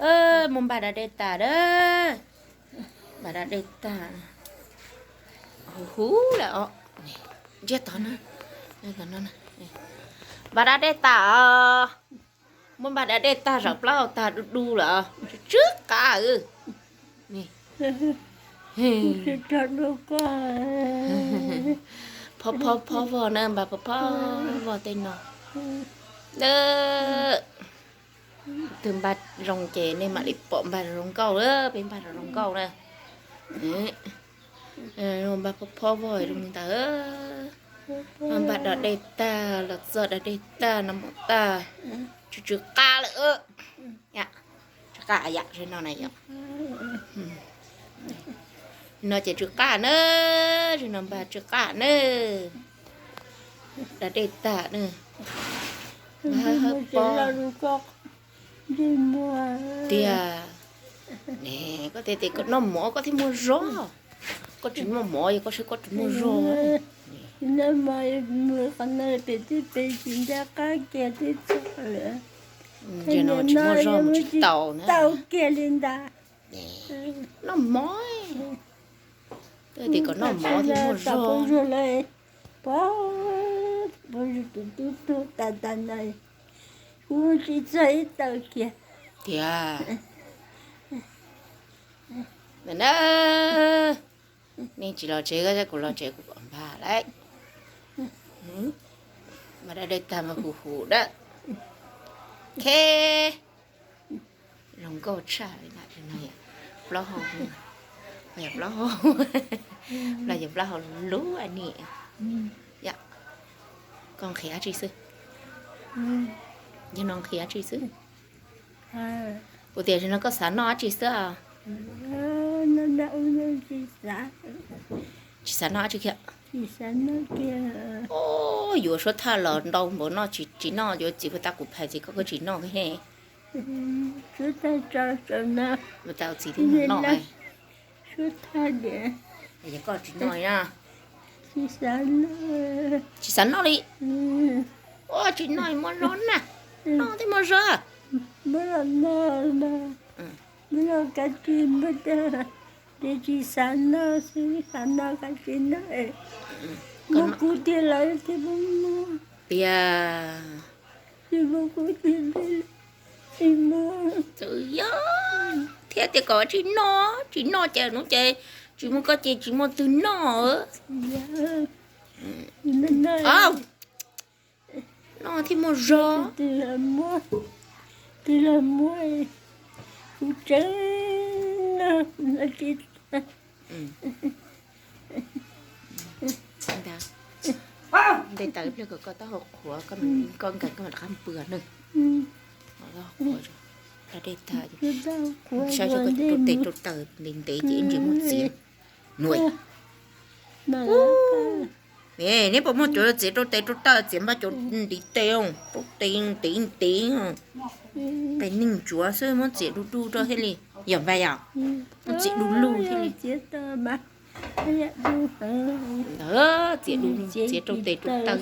Muab npaj da dej tag a. Npaj da dej tag. Huv huv lawm os. Ntsiag to na. Npaj da dej tag os. Muab npaj da dej tag, zaum plaub hau tag du du lawm os. Tsw tsw qab. Phob phob phob vog na, npaj phob phob vog tej no. Twg npaj zoo ces nej mam li pom npaj zoo nkauj lawm, peb npaj zoo nkauj na. Npaj phob phob vog zoo li ntawd. Npaj da dej tag, los txog da dej tag, noj mov tag, tsw tsw qab lawm. Tsw qab yam no na yom. No ces tsw qab na, no npaj tsw qab na. Da dej tag na. Npaj hawb hawb pob. Tiag. Ne, koj tias tias koj noj mov koj thiaj muaj zog. Koj tsis noj mov yog koj saib koj tsis muaj zog. Ces no tsis muaj zog mus tsis tau na. Noj mov. Koj tias kom noj mov thiaj muaj zog. Pov, pov tus tub tuag tas tas na, kuv tsis txog ib taw kiag. Tiag. Na, nej tsis los tsev, kuv los tsev kuv pom npaj lawm. Mas da dej tag mas huv huv dawb. Khe. Zoo nkauj tshaj li na. Plaub hau, plaub hau, los yog plaub hau lub a ni. Koj nqhis dab tsi xwb? Yog no nqhis dab tsi xwb? Kuv tias no koj xav noj dab tsi xwb? Tsis xav noj dab tsi kiag. Yuav suab thaj los ntau npaum no tsis noj, yuav txiv puag ta kuv phais txiv koj tsis noj he. Tau txiv thiab noj. Yog koj tsis noj na. Tsis xav noj li. Ua tsis noj muaj zog na. Noj thiaj muaj zog. Muab los kav tsij, muab tsis xav noj xwb, xav noj kav tsij noj. Muab kuv tiag lawv thiaj muab. Tiag. Tsis muab kuv tiag li. Tsis muab. Txawm yog thiab tias kom tsis noj, tsis noj ces hnub ces tsis muaj koj ces tsis muaj twg noj. Noj thiaj muaj zog. Twg los muab, kuv tseem noj tsis tag. Nte taws ib pliag kom koj taub hau qhuav, koj nkees koj mam rov qab npua na. Taub hau qhuav, da dej tag, saib seb koj rau tes rau taw ntev ntev ces ib ntsis muab txiav. Nuj, neb puas muaj cov txiav rau tes rau taw, txiav npaj cov ntiv tes, rau tes ntev ntev, tes neeg tsuav xwb muab txiav du du rau thiaj li yog npaj yom. Muab txiav du lug thiaj li. Ntawd txiav du, txiav rau tes rau taw.